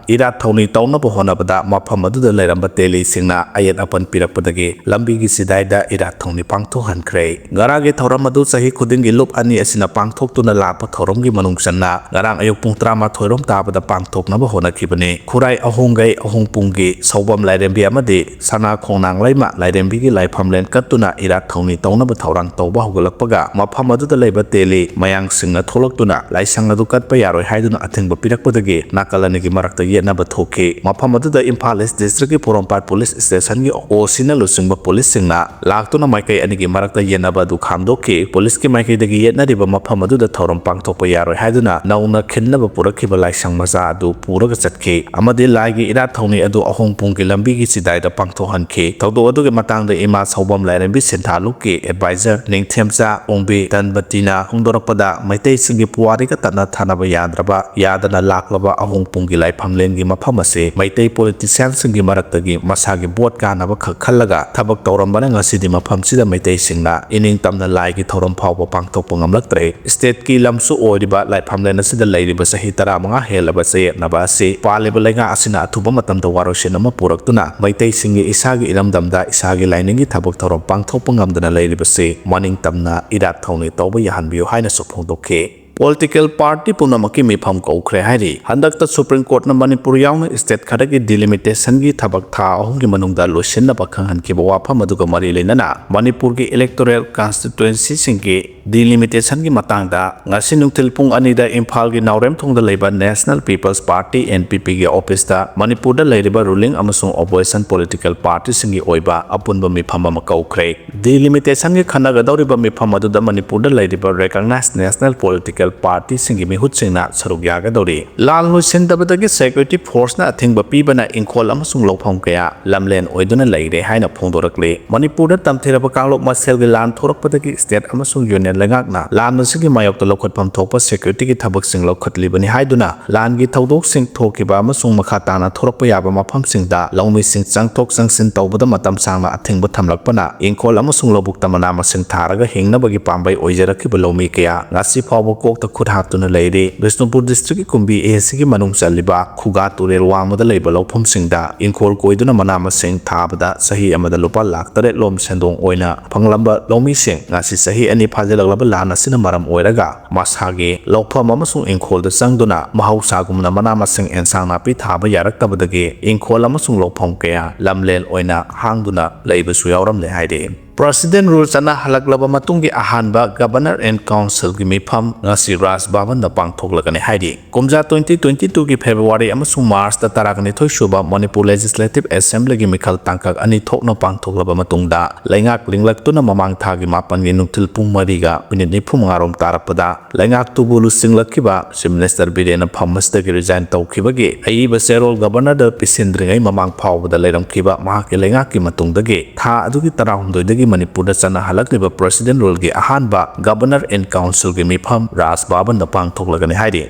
ꯏꯔꯥꯠ ꯊꯧꯅꯤ ꯇꯧꯅꯕ ꯍꯣꯠꯅꯕꯗ ꯃꯐꯝ ꯑꯗꯨꯗ ꯂꯩꯔꯝꯕ ꯇꯦꯂꯤꯁꯤꯡꯅ ꯑꯌꯦꯠ ꯑꯄꯟ ꯄꯤꯔꯛꯄꯗꯒꯤ ꯂꯝꯕꯤꯒꯤ ꯆꯤꯗꯥꯏꯗ ꯏꯔꯥꯠ ꯊꯧꯅꯤ ꯄꯥꯡꯊꯣꯛꯍꯟꯈ꯭ꯔꯦ꯫ ꯉꯔꯥꯡꯒꯤ ꯊꯧꯔꯝ ꯑꯗꯨ ꯆꯍꯤ ꯈꯨꯗꯤꯡꯒꯤ ꯂꯨꯞ ꯑꯅꯤ ꯑꯁꯤꯅ ꯄꯥꯡꯊꯣꯛꯇꯨꯅ ꯂꯥꯛꯄ ꯊꯧꯔꯝꯒꯤ ꯃꯅꯨꯡ ꯆꯟꯅ ꯉꯔꯥꯡ ꯑꯌꯨꯛ ꯄꯨꯡ ꯇꯔꯥꯃꯥꯊꯣꯏ ꯔꯣꯝ ꯇꯥꯕꯗ ꯄꯥꯡꯊꯣꯛꯅꯕ ꯍꯣꯠꯅꯈꯤꯕꯅꯤ꯫ ꯈꯨꯔꯥꯏ ꯑꯍꯣꯡꯒꯩ ꯑꯍꯣꯡꯄꯨꯡꯒꯤ ꯁꯧꯕꯝ ꯂꯥꯏꯔꯦꯝꯕꯤ ꯑꯃꯗꯤ ꯁꯅꯥ ꯈꯣꯡꯅꯥꯡ ꯂꯩꯃ ꯂꯥꯏꯔꯦꯝꯕꯤꯒꯤ ꯂꯥꯏꯐꯝꯂꯦꯟ ꯀꯠꯇꯨꯅ ꯏꯔꯥꯠ ꯊꯧꯅꯤ ꯇꯧꯅꯕ ꯊꯧꯔꯥꯡ ꯇꯧꯕ ꯍꯧꯒꯠꯂꯛꯄꯒ ꯃꯐꯝ ꯑꯗꯨꯗ ꯂꯩꯕ ꯇꯦꯂꯤ ꯃꯌꯥꯡꯁꯤꯡꯅ ꯊꯣꯛꯂꯛꯇꯨꯅ ꯂꯥꯏꯁꯪ ꯑꯗꯨ ꯀꯠꯄ ꯌꯥꯔꯣꯏ ꯍꯥꯏꯗꯨꯅ ꯑꯊꯤꯡꯕ ꯄꯤꯔꯛꯄꯗꯒꯤ ꯅꯥꯀꯜ ꯑꯅꯤꯒꯤ ꯃꯔꯛꯇ ꯌꯦꯠꯅꯕ ꯊꯣꯛꯈꯤ꯫ ꯃꯐꯝ ꯑꯗꯨꯗ ꯏꯝꯐꯥꯜ ꯏꯁ ꯗꯤꯁꯇ꯭ꯔꯤꯛꯀꯤ ꯄꯣꯔꯣꯝꯄꯥꯠ ꯄꯨꯂꯤꯁ ꯁ꯭ꯇꯦꯁꯟꯒꯤ ꯑꯣ ꯁꯤꯅ ꯂꯨꯆꯤꯡꯕ ꯄꯨꯂꯤꯁꯁꯤꯡꯅ ꯂꯥꯛꯇꯨꯅ ꯃꯥꯏꯀꯩ ꯑꯅꯤꯒꯤ ꯃꯔꯛꯇ ꯌꯦꯠꯅꯕ ꯑꯗꯨ ꯈꯥꯝꯗꯣꯛꯈꯤ꯫ ꯄꯨꯂꯤꯁꯀꯤ ꯃꯥꯏꯀꯩꯗꯒꯤ ꯌꯦꯠꯅꯔꯤꯕ ꯃꯐꯝ ꯑꯗꯨꯗ ꯊꯧꯔꯝ ꯄꯥꯡꯊꯣꯛꯄ ꯌꯥꯔꯣꯏ ꯍꯥꯏꯗꯨꯅ ꯅꯧꯅ ꯈꯤꯟꯅꯕ ꯄꯨꯔꯛꯈꯤꯕ ꯂꯥꯏꯁꯪ ꯃꯆꯥ ꯑꯗꯨ ꯄꯨꯔꯒ ꯆꯠꯈꯤ ꯑꯃꯗꯤ ꯂꯥꯏꯒꯤ ꯏꯔꯥꯠ ꯊꯧꯅꯤ ꯑꯗꯨ ꯑꯍꯣꯡꯄꯨꯡꯒꯤ ꯂꯝꯕꯤꯒꯤ ꯆꯤꯗꯥꯏꯗ ꯄꯥꯡꯊꯣꯛꯍꯟꯈꯤ꯫ ꯊꯧꯗꯣꯛ ꯑꯗꯨꯒꯤ ꯃꯇꯥꯡꯗ ꯏꯃꯥ ꯁꯧꯕꯝ ꯂꯥꯏꯔꯦꯝꯕꯤ ꯁꯤꯟꯊꯥꯂꯨꯞꯀꯤ ꯑꯦꯗꯚꯥꯏꯖꯔ ꯅꯤꯡꯊꯦꯝꯆꯥ ꯑꯣꯡꯕꯤ ꯇꯟꯕꯇꯤꯅ ꯐꯣꯡꯗꯣꯔꯛꯄꯗ, ꯃꯩꯇꯩꯁꯤꯡꯒꯤ ꯄꯨꯋꯥꯔꯤꯒ ꯇꯠꯅ ꯊꯥꯅꯕ ꯌꯥꯗ꯭ꯔꯕ ꯌꯥꯗꯅ ꯂꯥꯛꯂꯕ ꯑꯍꯣꯡꯄꯨꯡꯒꯤ ꯂꯥꯏꯐꯝꯂꯦꯟꯒꯤ ꯃꯐꯝ ꯑꯁꯤ ꯃꯩꯇꯩ ꯄꯣꯂꯤꯇꯤꯁꯤꯌꯥꯟꯁꯤꯡꯒꯤ ꯃꯔꯛꯇꯒꯤ ꯃꯁꯥꯒꯤ ꯚꯣꯠ ꯀꯥꯅꯕ ꯈꯛ ꯈꯜꯂꯒ ꯊꯕꯛ ꯇꯧꯔꯝꯕꯅ ꯉꯁꯤꯗꯤ ꯃꯐꯝꯁꯤꯗ ꯃꯩꯇꯩꯁꯤꯡꯅ ꯏꯅꯤꯡ ꯇꯝꯅ ꯂꯥꯏꯒꯤ ꯊꯧꯔꯝ ꯐꯥꯎꯕ ꯄꯥꯡꯊꯣꯛꯄ ꯉꯝꯂꯛꯇ꯭ꯔꯦ꯫ ꯁ꯭ꯇꯦꯠꯀꯤ ꯂꯝꯁꯨ ꯑꯣꯏꯔꯤꯕ ꯂꯥꯏꯐꯝꯂꯦꯟ ꯑꯁꯤꯗ ꯂꯩꯔꯤꯕ ꯆꯍꯤ ꯇꯔꯥꯃꯉꯥ ꯍꯦꯜꯂꯕ ꯆꯌꯦꯠꯅꯕ ꯑꯁꯤ ꯄꯥꯜꯂꯤꯕ ꯂꯩꯉꯥꯛ ꯑꯁꯤꯅ ꯑꯊꯨꯕ ꯃꯇꯝꯗ ꯋꯥꯔꯣꯏꯁꯤꯟ ꯑꯃ ꯄꯨꯔꯛꯇꯨꯅ ꯃꯩꯇꯩꯁꯤꯡꯒꯤ ꯏꯁꯥꯒꯤ ꯏꯔꯝꯗꯝꯗ ꯏꯁꯥꯒꯤ ꯂꯥꯏꯅꯤꯡꯒꯤ ꯊꯕꯛ ꯊꯧꯔꯝ ꯄꯥꯡꯊꯣꯛꯄ ꯉꯝꯗꯅ ꯂꯩꯔꯤꯕꯁꯤ ꯃꯅꯤꯡ ꯇꯝꯅ ꯏꯔꯥꯠ ꯊꯧꯅꯤ ꯇꯧꯕ ꯌꯥꯍꯟꯕꯤꯌꯨ ꯍꯥꯏꯅꯁꯨ ꯐꯣꯡꯗꯣꯛꯈꯤ꯫ ꯄꯣꯂꯤꯇꯤꯀꯦꯜ ꯄꯥꯔꯇꯤ ꯄꯨꯝꯅꯃꯛꯀꯤ ꯃꯤꯐꯝ ꯀꯧꯈ꯭ꯔꯦ ꯍꯥꯏꯔꯤ꯫ ꯍꯟꯗꯛꯇ ꯁꯨꯄ꯭ꯔꯤꯝ ꯀꯣꯔꯠꯅ ꯃꯅꯤꯄꯨꯔ ꯌꯥꯎꯅ ꯁ꯭ꯇꯦꯠ ꯈꯔꯒꯤ ꯗꯤꯂꯤꯃꯤꯇꯦꯁꯟꯒꯤ ꯊꯕꯛ ꯊꯥ ꯑꯍꯨꯝꯒꯤ ꯃꯅꯨꯡꯗ ꯂꯣꯏꯁꯤꯟꯅꯕ ꯈꯪꯍꯟꯈꯤꯕ ꯋꯥꯐꯝ ꯑꯗꯨꯒ ꯃꯔꯤ ꯂꯩꯅꯅ ꯃꯅꯤꯄꯨꯔꯒꯤ ꯏꯂꯦꯛꯇꯣꯔꯦꯜ ꯀꯟꯁꯇꯤꯇ꯭ꯋꯦꯟꯁꯤꯁꯤꯡꯒꯤ ꯗꯤꯂꯤꯃꯤꯇꯦꯁꯟꯒꯤ ꯃꯇꯥꯡꯗ ꯉꯁꯤ ꯅꯨꯡꯊꯤꯜ ꯄꯨꯡ ꯑꯅꯤꯗ ꯏꯝꯐꯥꯜꯒꯤ ꯅꯥꯎꯔꯦꯝꯊꯣꯡꯗ ꯂꯩꯕ ꯅꯦꯁꯅꯦꯜ ꯄꯤꯄꯜꯁ ꯄꯥꯔꯇꯤ, NPP, ꯒꯤ ꯑꯣꯐꯤꯁꯇ ꯃꯅꯤꯄꯨꯔꯗ ꯂꯩꯔꯤꯕ ꯔꯨꯂꯤꯡ ꯑꯃꯁꯨꯡ ꯑꯣꯄꯣꯖꯤꯁꯟ ꯄꯣꯂꯤꯇꯤꯀꯦꯜ ꯄꯥꯔꯇꯤꯁꯤꯡꯒꯤ ꯑꯣꯏꯕ ꯑꯄꯨꯟꯕ ꯃꯤꯐꯝ ꯑꯃ ꯀꯧꯈ꯭ꯔꯦ꯫ ꯗꯤꯂꯤꯃꯤꯇꯦꯁꯟꯒꯤ ꯈꯟꯅꯒꯗꯧꯔꯤꯕ ꯃꯤꯐꯝ ꯑꯗꯨꯗ ꯃꯅꯤꯄꯨꯔꯗ ꯂꯩꯔꯤꯕ ꯔꯦꯀꯒꯅꯥꯏꯖ ꯅꯦꯁꯅꯦꯜ ꯄꯣꯂꯤꯇꯤꯀꯦꯜ ꯄꯥꯔꯇꯤꯁꯤꯡꯒꯤ ꯃꯤꯍꯨꯠꯁꯤꯡꯅ ꯁꯔꯨꯛ ꯌꯥꯒꯗꯧꯔꯤ꯫ ꯂꯥꯟ ꯂꯣꯏꯁꯤꯟꯗꯕꯗꯒꯤ ꯁꯦꯀ꯭ꯌꯨꯔꯤꯇꯤ ꯐꯣꯔꯁꯅ ꯑꯊꯤꯡꯕ ꯄꯤꯕꯅ ꯏꯪꯈꯣꯜ ꯑꯃꯁꯨꯡ ꯂꯧꯐꯝ ꯀꯌꯥ ꯂꯝꯂꯦꯟ ꯑꯣꯏꯗꯨꯅ ꯂꯩꯔꯦ ꯍꯥꯏꯅ ꯐꯣꯡꯗꯣꯔꯛꯂꯤ꯫ ꯃꯅꯤꯄꯨꯔꯗ ꯇꯝꯊꯤꯔꯕ ꯀꯥꯡꯂꯨꯞ ꯃꯁꯦꯜꯒꯤ ꯂꯥꯟ ꯊꯣꯔꯛꯄꯗꯒꯤ ꯁ꯭ꯇꯦꯠ ꯑꯃꯁꯨꯡ ꯌꯨꯅꯤꯌꯟ ꯂꯩꯉꯥꯛꯅ ꯂꯥꯟ ꯑꯁꯤꯒꯤ ꯃꯥꯌꯣꯛꯇ ꯂꯧꯈꯠꯐꯝ ꯊꯣꯛꯄ ꯁꯦꯀ꯭ꯌꯨꯔꯤꯇꯤꯒꯤ ꯊꯕꯛꯁꯤꯡ ꯂꯧꯈꯠꯂꯤꯕꯅꯤ ꯍꯥꯏꯗꯨꯅ ꯂꯥꯟꯒꯤ ꯊꯧꯗꯣꯛꯁꯤꯡ ꯊꯣꯛꯈꯤꯕ ꯑꯃꯁꯨꯡ ꯃꯈꯥ ꯇꯥꯅ ꯊꯣꯔꯛꯄ ꯌꯥꯕ ꯃꯐꯝꯁꯤꯡꯗ ꯂꯧꯃꯤꯁꯤꯡ ꯆꯪꯊꯣꯛ ꯆꯪꯁꯤꯟ ꯇꯧꯕꯗ ꯃꯇꯝ ꯁꯥꯡꯅ ꯑꯊꯤꯡꯕ ꯊꯝꯂꯛꯄꯅ ꯏꯪꯈꯣꯜ ꯑꯃꯁꯨꯡ ꯂꯧꯕꯨꯛꯇ ꯃꯅꯥ ꯃꯁꯤꯡ ꯊꯥꯔꯒ ꯍꯤꯡꯅꯕꯒꯤ ꯄꯥꯝꯕꯩ ꯑꯣꯏꯖꯔꯛꯈꯤꯕ ꯂꯧꯃꯤ ꯀꯌꯥ ꯉꯁꯤ ꯐꯥꯎꯕ ꯀꯣꯛꯇ ꯈꯨꯠ ꯍꯥꯞꯇꯨꯅ ꯂꯩꯔꯤ꯫ ꯕꯤꯁꯅꯨꯄꯨꯔ ꯗꯤꯁꯇ꯭ꯔꯤꯛꯀꯤ ꯀꯨꯝꯕꯤ ꯑꯦ ꯁꯤꯒꯤ ꯃꯅꯨꯡ ꯆꯜꯂꯤꯕ ꯈꯨꯒꯥ ꯇꯨꯔꯦꯜ ꯋꯥꯡꯃꯗ ꯂꯩꯕ ꯂꯧꯐꯝꯁꯤꯡꯗ ꯏꯪꯈꯣꯜ ꯀꯣꯏꯗꯨꯅ ꯃꯅꯥ ꯃꯁꯤꯡ ꯊꯥꯕꯗ ꯆꯍꯤ ꯑꯃꯗ ꯂꯨꯄꯥ ꯂꯥꯈ ꯇꯔꯦꯠ ꯂꯣꯝ ꯁꯦꯟꯗꯣꯡ ꯑꯣꯏꯅ ꯐꯪꯂꯝꯕ ꯂꯧꯃꯤꯁꯤꯡ ꯉꯁꯤ ꯆꯍꯤ ꯑꯅꯤ ꯐꯥꯖꯤꯜꯂꯛꯂꯕ ꯂꯥꯟ ꯑꯁꯤꯅ ꯃꯔꯝ ꯑꯣꯏꯔꯒ ꯃꯁꯥꯒꯤ ꯂꯧꯐꯝ ꯑꯃꯁꯨꯡ ꯏꯪꯈꯣꯜꯗ ꯆꯪꯗꯨꯅ ꯃꯍꯧꯁꯥꯒꯨꯝꯅ ꯃꯅꯥ ꯃꯁꯤꯡ ꯑꯦꯟꯁꯥꯡ ꯅꯥꯄꯤ ꯊꯥꯕ ꯌꯥꯔꯛꯇꯕꯗꯒꯤ ꯏꯪꯈꯣꯜ ꯑꯃꯁꯨꯡ ꯂꯧꯐꯝ ꯀꯌꯥ ꯂꯝꯂꯦꯟ ꯑꯣꯏꯅ ꯍꯥꯡꯗꯨꯅ ꯂꯩꯕꯁꯨ ꯌꯥꯎꯔꯝꯂꯦ ꯍꯥꯏꯔꯤ꯫ ꯄ꯭ꯔꯁꯤꯗꯦꯟ ꯔꯨꯜ ꯆꯠꯅꯍꯜꯂꯛꯂꯕ ꯃꯇꯨꯡꯒꯤ ꯑꯍꯥꯟꯕ ꯒꯕꯔꯅꯔ ꯑꯦꯟ ꯀꯥꯎꯟꯁꯤꯜꯒꯤ ꯃꯤꯐꯝ ꯉꯁꯤ ꯔꯥꯖ ꯚꯕꯟꯗ ꯄꯥꯡꯊꯣꯛꯂꯒꯅꯤ ꯍꯥꯏꯔꯤ꯫ ꯀꯨꯝꯖꯥ twenty twenty twoꯒꯤ ꯐꯦꯕ꯭ꯔꯨꯋꯥꯔꯤ ꯑꯃꯁꯨꯡ ꯃꯥꯔꯆꯇ ꯇꯔꯥꯅꯤꯊꯣꯏ ꯁꯨꯕ ꯃꯅꯤꯄꯨꯔ ꯂꯦꯖꯤꯁꯂꯦꯇꯤꯚ ꯑꯦꯁꯦꯝꯕ꯭ꯂꯤꯒꯤ ꯃꯤꯈꯜ ꯇꯥꯡꯀꯛ ꯑꯅꯤ ꯊꯣꯛꯅ ꯄꯥꯡꯊꯣꯛꯂꯕ ꯃꯇꯨꯡꯗ ꯂꯩꯉꯥꯛ ꯂꯤꯡꯂꯛꯇꯨꯅ ꯃꯃꯥꯡ ꯊꯥꯒꯤ ꯃꯥꯄꯟꯒꯤ ꯅꯨꯡꯊꯤꯜ ꯄꯨꯡ ꯃꯔꯤꯒ ꯃꯤꯅꯤꯠ ꯅꯤꯐꯨ ꯃꯉꯥ ꯔꯣꯝ ꯇꯥꯔꯛꯄꯗ ꯂꯩꯉꯥꯛꯇꯨꯕꯨ ꯂꯨꯆꯤꯡꯂꯛꯈꯤꯕ ꯆꯤꯐ ꯃꯤꯅꯤꯁꯇꯔ ꯕꯤꯔꯦꯟꯅ ꯐꯝ ꯑꯁꯤꯗꯒꯤ ꯔꯤꯖꯥꯏꯟ ꯇꯧꯈꯤꯕꯒꯤ ꯑꯏꯕ ꯆꯦꯔꯣꯜ ꯒꯕꯔꯅꯔꯗ ꯄꯤꯁꯤꯟꯗ꯭ꯔꯤꯉꯩ ꯃꯃꯥꯡ ꯐꯥꯎꯕꯗ ꯂꯩꯔꯝꯈꯤꯕ ꯃꯍꯥꯛꯀꯤ ꯂꯩꯉꯥꯛꯀꯤ ꯃꯇꯨꯡꯗꯒꯤ ꯊꯥ ꯑꯗꯨꯒꯤ ꯇꯔꯥꯍꯨꯝꯗꯣꯏꯗꯒꯤ ꯃꯅꯤꯄꯨꯔꯗ ꯆꯠꯅꯍꯜꯂꯛꯂꯤꯕ ꯄ꯭ꯔꯁꯤꯗꯦꯟ ꯔꯨꯜꯒꯤ ꯑꯍꯥꯟꯕ ꯒꯕꯔꯅꯔ ꯑꯦꯟ ꯀꯥꯎꯟꯁꯤꯜꯒꯤ ꯃꯤꯐꯝ ꯔꯥꯖ ꯚꯕꯟꯗ ꯄꯥꯡꯊꯣꯛꯂꯒꯅꯤ ꯍꯥꯏꯔꯤ꯫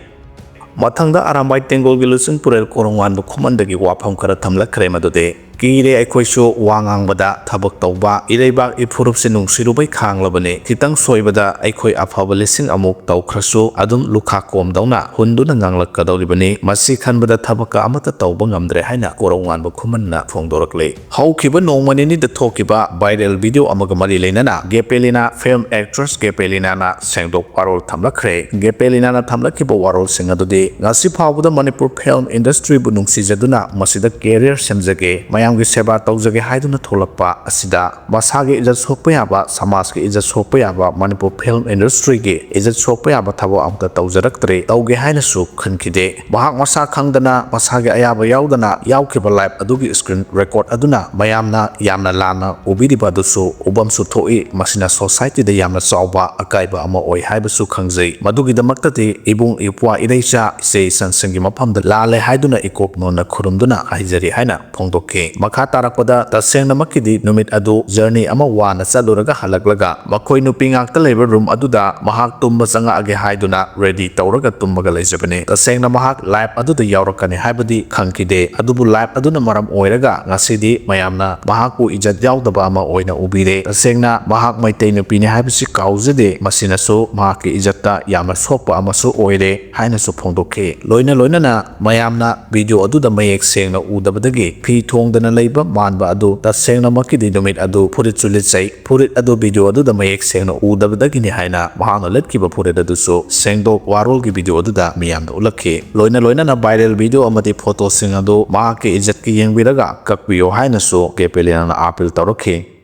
ꯃꯊꯪꯗ ꯑꯔꯥꯝꯕꯥꯏ ꯇꯦꯡꯒꯣꯜꯒꯤ ꯂꯨꯆꯤꯡ ꯄꯨꯔꯦꯜ ꯀꯣꯔꯣꯡꯋꯥꯟꯕ ꯈꯨꯃꯟꯗꯒꯤ ꯋꯥꯐꯝ ꯈꯔ ꯊꯝꯂꯛꯈ꯭ꯔꯦ, ꯃꯗꯨꯗꯤ ꯀꯤꯔꯦ ꯑꯩꯈꯣꯏꯁꯨ ꯋꯥ ꯉꯥꯡꯕꯗ ꯊꯕꯛ ꯇꯧꯕ, ꯏꯔꯩꯕꯥꯛ ꯏꯐꯨꯔꯨꯞꯁꯦ ꯅꯨꯡꯁꯤꯔꯨꯕꯩ ꯈꯥꯡꯂꯕꯅꯤ꯫ ꯈꯤꯇꯪ ꯁꯣꯏꯕꯗ ꯑꯩꯈꯣꯏ ꯑꯐꯕ ꯂꯤꯁꯤꯡ ꯑꯃꯨꯛ ꯇꯧꯈ꯭ꯔꯁꯨ ꯑꯗꯨꯝ ꯂꯨꯈꯥ ꯀꯣꯝꯗꯧꯅ ꯍꯨꯟꯗꯨꯅ ꯉꯥꯡꯂꯛꯀꯗꯧꯔꯤꯕꯅꯤ꯫ ꯃꯁꯤ ꯈꯟꯕꯗ ꯊꯕꯛꯀ ꯑꯃꯠꯇ ꯇꯧꯕ ꯉꯝꯗ꯭ꯔꯦ ꯍꯥꯏꯅ ꯀꯣꯔꯧꯉꯥꯟꯕ ꯈꯨꯃꯟꯅ ꯐꯣꯡꯗꯣꯔꯛꯂꯤ꯫ ꯍꯧꯈꯤꯕ ꯅꯣꯡꯃ ꯅꯤꯅꯤꯗ ꯊꯣꯛꯈꯤꯕ ꯚꯥꯏꯔꯦꯜ ꯚꯤꯗꯤꯑꯣ ꯑꯃꯒ ꯃꯔꯤ ꯂꯩꯅꯅ ꯒꯦꯄꯦꯂꯤꯅꯥ ꯐꯤꯜꯝ ꯑꯦꯛꯇ꯭ꯔꯦꯁ ꯒꯦꯄꯦꯂꯤꯅꯥꯅ ꯁꯦꯡꯗꯣꯛ ꯋꯥꯔꯣꯜ ꯊꯝꯂꯛꯈ꯭ꯔꯦ꯫ ꯒꯦꯄꯦꯂꯤꯅꯥꯅ ꯊꯝꯂꯛꯈꯤꯕ ꯋꯥꯔꯣꯜꯁꯤꯡ ꯑꯗꯨꯗꯤ ꯉꯁꯤ ꯐꯥꯎꯕꯗ ꯃꯅꯤꯄꯨꯔ ꯐꯤꯜꯝ ꯏꯟꯗꯁꯇ꯭ꯔꯤꯕꯨ ꯅꯨꯡꯁꯤꯖꯗꯨꯅ ꯃꯁꯤꯗ ꯀꯦꯔꯤꯌꯔ ꯁꯦꯝꯖꯒꯦ꯫ ꯃꯌꯥꯝꯒꯤ ꯁꯦꯕꯥ ꯇꯧꯖꯒꯦ ꯍꯥꯏꯗꯨꯅ ꯊꯣꯛꯂꯛꯄ ꯑꯁꯤꯗ ꯃꯁꯥꯒꯤ ꯏꯖꯠ ꯁꯣꯛꯄ ꯌꯥꯕ, ꯁꯃꯥꯖꯀꯤ ꯏꯖꯠ ꯁꯣꯛꯄ ꯌꯥꯕ, ꯃꯅꯤꯄꯨꯔ film industryꯒꯤ ꯏꯖꯠ ꯁꯣꯛꯄ ꯌꯥꯕ ꯊꯕꯛ ꯑꯃꯠꯇ ꯇꯧꯖꯔꯛꯇ꯭ꯔꯦ, ꯇꯧꯒꯦ ꯍꯥꯏꯅꯁꯨ ꯈꯟꯈꯤꯗꯦ꯫ ꯃꯍꯥꯛ ꯃꯁꯥ ꯈꯪꯗꯅ, ꯃꯁꯥꯒꯤ ꯑꯌꯥꯕ ꯌꯥꯎꯗꯅ ꯌꯥꯎꯈꯤꯕ live ꯑꯗꯨꯒꯤ screen record ꯑꯗꯨꯅ ꯃꯌꯥꯝꯅ ꯌꯥꯝꯅ ꯂꯥꯟꯅ ꯎꯕꯤꯔꯤꯕ ꯑꯗꯨꯁꯨ ꯎꯕꯝꯁꯨ ꯊꯣꯛꯏ꯫ ꯃꯁꯤꯅ societyꯗ ꯌꯥꯝꯅ ꯆꯥꯎꯕ ꯑꯀꯥꯏꯕ ꯑꯃ ꯑꯣꯏ ꯍꯥꯏꯕꯁꯨ ꯈꯪꯖꯩ꯫ ꯃꯗꯨꯒꯤꯗꯃꯛꯇꯗꯤ ꯏꯕꯨꯡ, ꯏꯄ꯭ꯋꯥ, ꯏꯔꯩꯆꯥ, ꯏꯆꯦ, ꯏꯆꯟꯁꯤꯡꯒꯤ ꯃꯐꯝꯗ ꯂꯥꯜꯂꯦ ꯍꯥꯏꯗꯨꯅ ꯏꯀꯣꯛ ꯅꯣꯟꯅ ꯈꯨꯔꯨꯝꯗꯨꯅ ꯍꯥꯏꯖꯔꯤ ꯍꯥꯏꯅ ꯐꯣꯡꯗꯣꯛꯈꯤ꯫ ꯃꯈꯥ ꯇꯥꯔꯛꯄꯗ, ꯇꯁꯦꯡꯅꯃꯛꯀꯤꯗꯤ ꯅꯨꯃꯤꯠ ꯑꯗꯨ journey ꯑꯃ ꯋꯥꯅ ꯆꯠꯂꯨꯔꯒ ꯍꯜꯂꯛꯂꯒ ꯃꯈꯣꯏ ꯅꯨꯄꯤ ꯉꯥꯛꯇ ꯂꯩꯕ room ꯑꯗꯨꯗ ꯃꯍꯥꯛ ꯇꯨꯝꯕ ꯆꯪꯉꯛꯑꯒꯦ ꯍꯥꯏꯗꯨꯅ ready ꯇꯧꯔꯒ ꯇꯨꯝꯃꯒ ꯂꯩꯖꯕꯅꯤ꯫ ꯇꯁꯦꯡꯅ ꯃꯍꯥꯛ live ꯑꯗꯨꯗ ꯌꯥꯎꯔꯛꯀꯅꯤ ꯍꯥꯏꯕꯗꯤ ꯈꯪꯈꯤꯗꯦ, ꯑꯗꯨꯕꯨ live ꯑꯗꯨꯅ ꯃꯔꯝ ꯑꯣꯏꯔꯒ ꯉꯁꯤꯗꯤ ꯃꯌꯥꯝꯅ ꯃꯍꯥꯛꯄꯨ ꯏꯖꯠ ꯌꯥꯎꯗꯕ ꯑꯃ ꯑꯣꯏꯅ ꯎꯕꯤꯔꯦ꯫ ꯇꯁꯦꯡꯅ ꯃꯍꯥꯛ ꯃꯩꯇꯩ ꯅꯨꯄꯤꯅꯤ ꯍꯥꯏꯕꯁꯤ ꯀꯥꯎꯖꯗꯦ, ꯃꯁꯤꯅꯁꯨ ꯃꯍꯥꯛꯀꯤ ꯏꯖꯠꯇ ꯌꯥꯝꯅ ꯁꯣꯛꯄ ꯑꯃꯁꯨ ꯑꯣꯏꯔꯦ ꯍꯥꯏꯅꯁꯨ ꯐꯣꯡꯗꯣꯛꯈꯤ꯫ ꯂꯣꯏꯅ ꯂꯣꯏꯅꯅ ꯃꯌꯥꯝꯅ video ꯑꯗꯨꯗ ꯃꯌꯦꯛ ꯁꯦꯡꯅ ꯎꯗꯕꯗꯒꯤ ꯐꯤ ꯊꯣꯡꯗꯅ ꯂꯩꯕ ꯃꯥꯟꯕ ꯑꯗꯨ ꯇꯁꯦꯡꯅꯃꯛꯀꯤꯗꯤ ꯅꯨꯃꯤꯠ ꯑꯗꯨ ꯐꯨꯔꯤꯠꯁꯨ ꯂꯤꯠꯆꯩ꯫ ꯐꯨꯔꯤꯠ ꯑꯗꯨ video ꯑꯗꯨꯗ ꯃꯌꯦꯛ ꯁꯦꯡꯅ ꯎꯗꯕꯗꯒꯤꯅꯤ ꯍꯥꯏꯅ ꯃꯍꯥꯛꯅ ꯂꯤꯠꯈꯤꯕ ꯐꯨꯔꯤꯠ ꯑꯗꯨꯁꯨ ꯁꯦꯡꯗꯣꯛ ꯋꯥꯔꯣꯜꯒꯤ video ꯑꯗꯨꯗ ꯃꯤꯌꯥꯝꯗ ꯎꯠꯂꯛꯈꯤ꯫ ꯂꯣꯏꯅ ꯂꯣꯏꯅꯅ viral video ꯑꯃꯗꯤ photoꯁꯤꯡ ꯑꯗꯨ ꯃꯍꯥꯛꯀꯤ ꯏꯖꯠꯀꯤ ꯌꯦꯡꯕꯤꯔꯒ ꯀꯛꯄꯤꯌꯨ ꯍꯥꯏꯅꯁꯨ ꯀꯦ ꯄꯦꯂꯦꯅꯅ appeal ꯇꯧꯔꯛꯈꯤ꯫